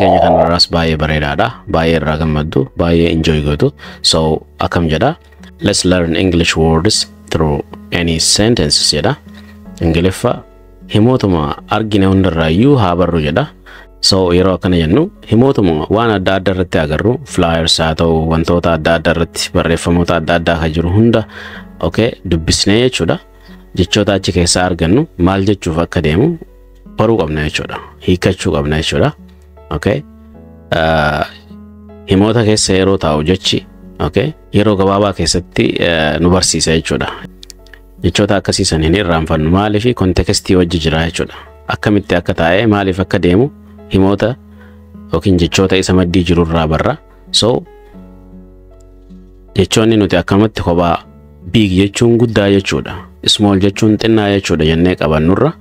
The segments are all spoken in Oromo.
Keenya kanarraas baay'ee bareedaadha. Baay'ee irraa gammaddu, baay'ee enjoy gootu. So akkam jedha? "Let's learn English words through any sentences" jedha. Ingiliffa himootuma argine hundarraayyuu haa barru jedha. So yeroo akkana jennu, himootuma waan adda addaa irratti agarru, flyers haa ta'u, wantoota adda addaa irratti barreeffamoota adda addaa kan jiru hunda, okay, dubbisnee jechuudha. Jechoota achi keessaa argannu maal jechuuf akka deemu baruu qabna jechuudha. Hiikkachuu qabna jechuudha. Okay. Himoota keessa yeroo taa'u jechi, okay, yeroo gabaabaa keessatti nu barsiisa jechuudha. Jechoota akkasii san hin irraanfannu. Maaliif? Contextii wajji jira jechuudha. Akkamitti akka taa'ee, maaliif akka deemu himoota yookiin jechoota isa maddii jiru irraa barra. So jechoonni nuti akkamatti kophaa big jechuun guddaa jechuudha, small jechuun xinnaa jechuudha jennee qabannurra,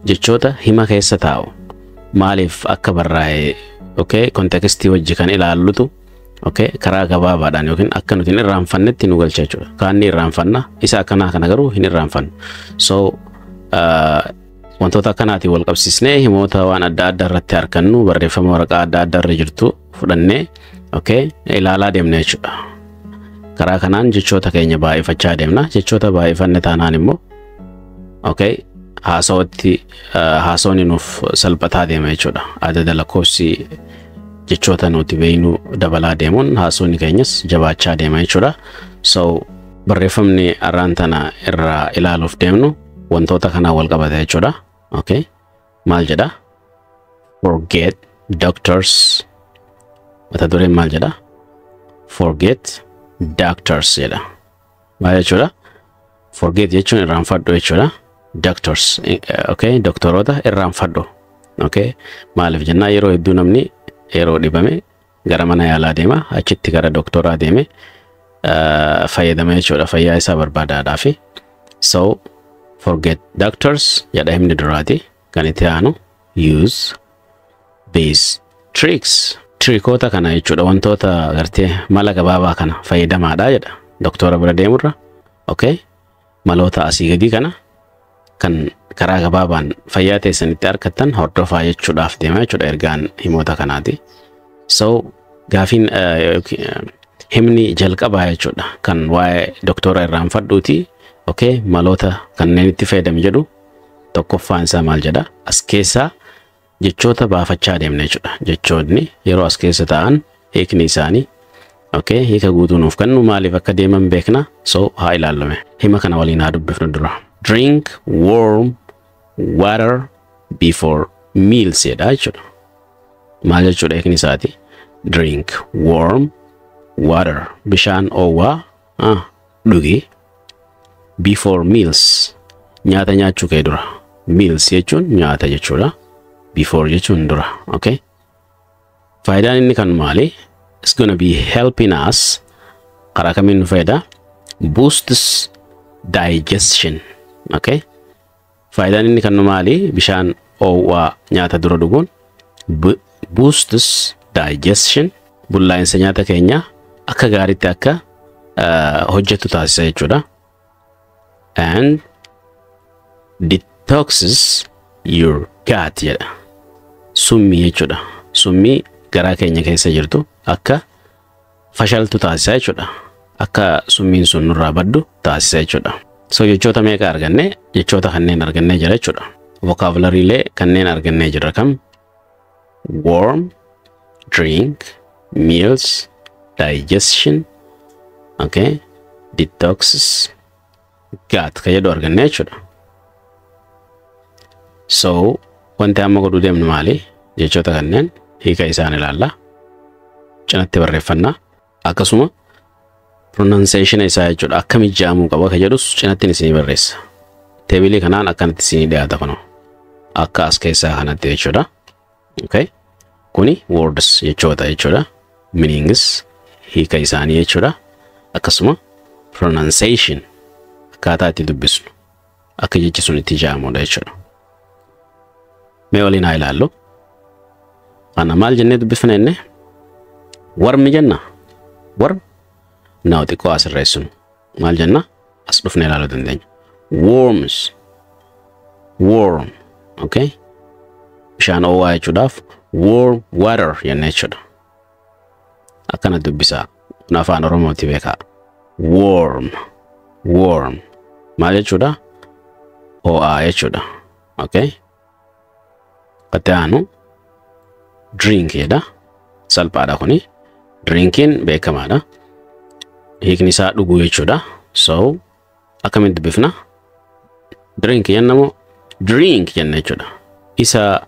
jechoota hima keessa taa'u maaliif akka barraa'e, okay, contextii wajji kan ilaallutu, okay, karaa gabaabaadhaan yookiin akka nuti hin irraanfannetti nu galcha jechuudha. Kaan ni irraanfanna, isa akkanaa kana garuu hin irraanfannu. So wantoota akkanaatiin wal qabsiisnee himoota waan adda addaa irratti argannu, barreeffama waraqaa adda addaa irra jirtu fudhannee, okay, ilaalaa deemna jechuudha. Karaa kanaan jechoota keenya baay'ifachaa deemna. Jechoota baay'ifanne taanaan immoo, okay, haasawatti haasawni nuuf salphataa deema jechuudha. Adada lakkoofsi jechoota nuti beeknu dabalaa deemuun haasawni keenyas jabaachaa deema jechuudha. So barreeffamni arraan tana irraa ilaaluuf deemnu wantoota kanaan wal qabata jechuudha. Okay. Maal jedha? Forget doctors. Mata dureen maal jedha? "Forget doctors" jedha. Maal jechuudha? Forget jechuun irraanfadhu jechuudha. Doctors, okay, doktoroota irraanfadhu. Okay. Maaliif jennaa, yeroo hedduu namni yeroo dhibame gara mana yaalaa deema, achitti gara doktoraa deeme fayyadama jechuudha, fayyaa isaa barbaadaadhaafi. So "Forget doctors" jedha himni duraati. Kan itti aanu "Use these tricks", trickoota kana jechuudha, wantoota gartee mala gabaabaa kana fayyadamaadha jedha. Doktora bira deemurra, okay, maloota asii gadii kana kan karaa gabaabaan fayyaa teessanitti argattan hordofaa jechuudhaaf deema jechuudha ergaan himoota kanaati. So gaafiin himni jalqabaa jechuudha kan waa'ee doktora irraanfadhuuti. Okay, maloota kanneen itti fayyadami jedhu tokkoffaan isaa maal jedha? As keessaa jechoota baafachaa deemna jechuudha. Jechoonni yeroo as keessa ta'an hiikni isaanii, okay, hiika guutuu nuuf kennu, maaliif akka deeman beekna. So haa ilaallume. Hima kana waliin haa dubbifnu dura. "Drink warm water before meals" jedha jechuudha. Maal jechuudha hiikni isaati? Drink warm water, bishaan oowwaa dhugi, before meals, nyaata nyaachuu kee dura. Meals jechuun nyaata jechuudha. Before jechuun dura. Okay. Faayidaan inni kan maali? It's gonna be helping us. Karaa kamiin nu fayyada? Boosts digestion. Okay. Faayidaan inni kan maali? Bishaan oowwaa nyaata dura dhuguun boosts digestion, bullaa'insa nyaata keenyaa akka gaariitti akka hojjetu taasisa jechuudha. And detoxes your gut jedha. Summii jechuudha. Summii garaa keenya keessa jirtu akka fashaltu taasisa jechuudha. Akka summiin sun nurraa baddu taasisa jechuudha. So jechoota meeqa arganne? Jechoota kanneen argannee jira jechuudha. Vocabularylee kanneen argannee jira kam? Warm, drink, meals, digestion, okay, detoxes, gut ka jedhu arganne jechuudha. So wanti amma godhuu deemnu maali? Jechoota kanneen hiika isaan ilaalla. Cinatti barreeffannaa. Akkasuma pronunciation isaa jechuudha. Akkamitti jedhamuu qaba ka jedhus cinatti isinii barreessa. Tableii kanaan akkanatti isinii dhiyaata kunoo. Akka as keessaa kanatti jechuudha. Okay. Kuni words, jechoota jechuudha. Meanings, hiika isaanii jechuudha. Akkasuma pronunciation, akkaataa itti dubbisnu, akka jechi sun itti jedhamudha jechuudha. Mee waliin haa ilaallu. Kana maal jennee dubbifna jenne? Warm jenna. Warm? Naa xiqqoo asirreessinu. Maal jenna? As dhufnee ilaaluu dandeenya. Warms. Warm. Okay. Bishaan oowwaa jechuudhaaf Warm water jenna jechuudha. Akkana dubbisaa. Kun afaan Oromooti beekaa. Warm. Warm. Maal jechuudha? Ho'aa jechuudha. Okay. Itti aanu drink jedha. Salphaadha kuni. Drinkiin beekamaadha. Hiikni isaa dhuguu jechuudha. So akkamitti dubbifna? Drink jenna moo drink jenna jechuudha. Isa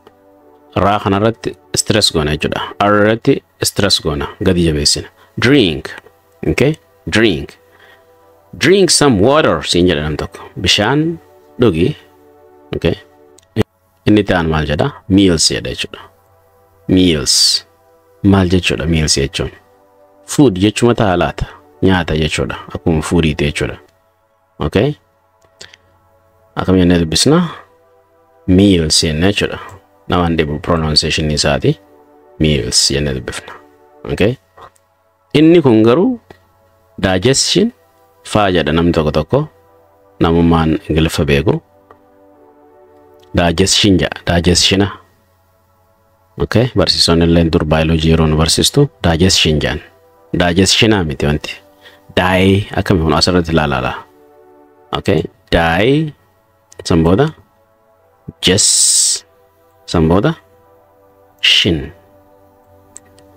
raa kanarratti stress goona jechuudha. R irratti stress goona, gadi jabeessina. Drink. Okay? Drink. Drink some water siin jedha nam tokko. Bishaan dhugi. Okay? Inni itti aanu maal jedha? Meals jedha jechuudha. Meals. Maal jechuudha meals jechuun? Food jechuma ta'a laata? Nyaata jechuudha. Akkuma foodiiti jechuudha. Okay? Akkam jennee dubbisna? Meals jennee jechuudha. Namaan dhibu pronunciation isaati. Meals jennee dubbifna. Okay? Inni kun garuu digestion faa jedha namni tokko tokko, namummaan Ingiliffa beeku. Digestion jedha. Digestiona. Okay? Barsiisonni illee dur baayoloojii yeroo nu barsiistu digestion jedhan. Digestionaa miti wanti. Di akkami kun asirratti ilaalaa. Okay? Di san booda jes san booda shin.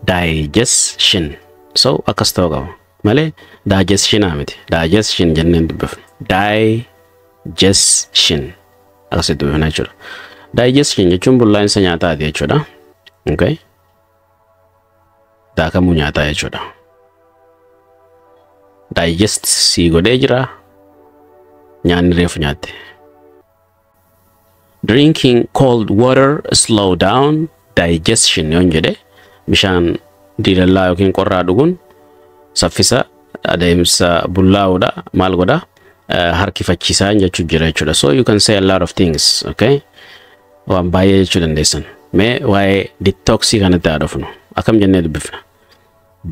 Digestion. So akkas ta'uu qaba. Malee digestionaa miti. Digestion jenneen dubbifna. Digestion. Akkasitti dubbifna jechuudha. Digestion jechuun bullaa'insa nyaataati jechuudha. Okay? Daakamuu nyaataa jechuudha. Digest sii godhee jira. Nyaanni reefu nyaatte. Drinking cold water slow down digestion yoon jedhe, bishaan diilallaa yookiin qorraa dhuguun saffisa adeemsa bullaa'uudha maal godha, harkifachiisaa jechuu jira jechuudha. So you can say a lot of things, okay? Waan baay'ee jechuu dandeessan. Mee waa'ee detoxii kanatti haa dhufnu. Akkam jennee dubbifna?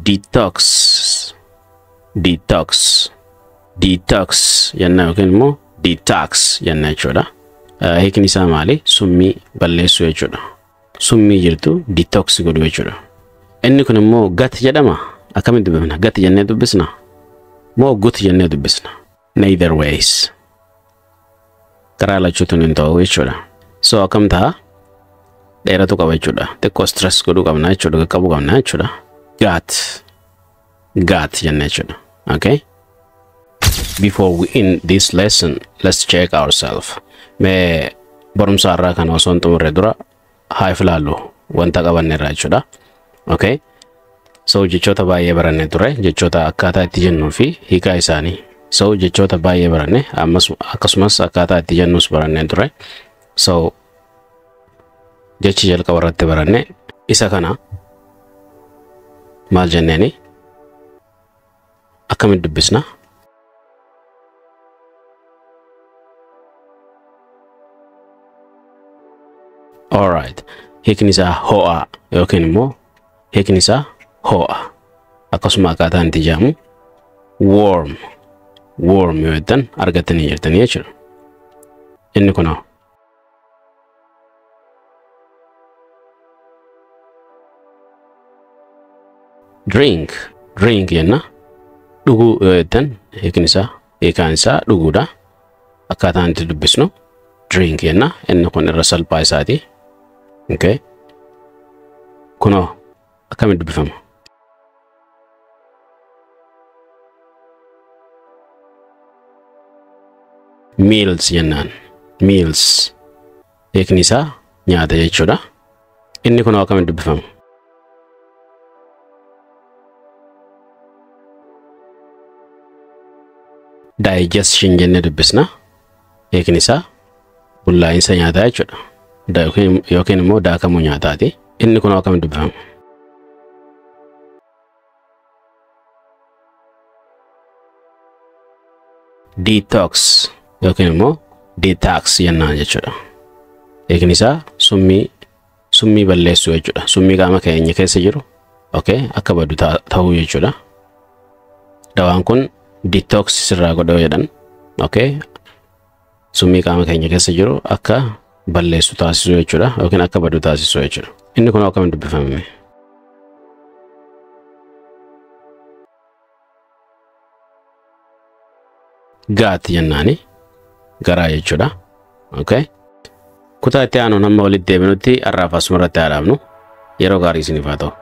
Detox. Detox. Detox jenna yookiin immoo detox jenna jechuudha. Hiikni isaa maali? Summii balleessuu jechuudha. Summii jirtu detox godhu jechuudha. Inni kun immoo gut jedhama. Akkamitti dubbifna? Gut jennee dubbisna? Moo gut jennee dubbisna? Neither ways. Karaa lachuutuun hin ta'u jechuudha. So akkam ta'a? Dheeratu qaba jechuudha. Xiqqoo stress godhuu qabna jechuudha. Qaqqabuu qabna jechuudha. Gut. Gut jenna jechuudha. Okay? Before we end this lesson, let's check ourselves. Mee barumsa har'aa kana osoo hin xumurre dura haa if ilaallu wanta qabanne irraa jechuudha. Okay? So jechoota baay'ee baranne ture, jechoota akkaataa itti jennuu fi hiikaa isaanii. So jechoota baay'ee baranne, ammas akkasumas akkaataa itti jennus baranne ture. So jechi jalqaba irratti baranne isa kana maal jenneeni? Akkamitti dubbisna? Alright. Hiikni isaa ho'a yookiin immoo hiikni isaa ho'a. Akkasuma akkaataan itti jedhamu warm. Warm yoo jettan argattanii jirtanii jechuudha. Inni kunoo drink. Drink jenna. Dhuguu yoo jettan hiikni isaa hiikaan isaa dhuguudha. Akkaataan itti dubbisnu drink jenna. Inni kun irra salphaa isaati. Okay. Kunoo akkamitti dubbifama? Meals jennaan. Meals. Hiikni isaa nyaata jechuudha. Inni kunoo akkamitti dubbifama? Digestion jennee dubbisna. Hiikni isaa bullaa'insa nyaataa jechuudha. Yookiin immoo daakamuu nyaataati. Inni kunoo akkamitti dubbifama? Detox yookiin immoo detox jennaan jechuudha. Hiikni isaa summii balleessuu jechuudha. Summii qaama keenya keessa jiru, okay, akka badu ta'uu jechuudha. Dawaan kun detox sirraa godha jedhan, okay, summii qaama keenya keessa jiru akka balleessu taasisuu jechuudha yookiin akka badu taasisuu jechuudha. Inni kun akkamiin dubbifame? Gut jennaani garaa jechuudha. Okay. Kutaa itti aanuun hamma walitti deebinutti har'aaf asuma irratti haa dhaabnu. Yeroo gaarii isiniif haa ta'u.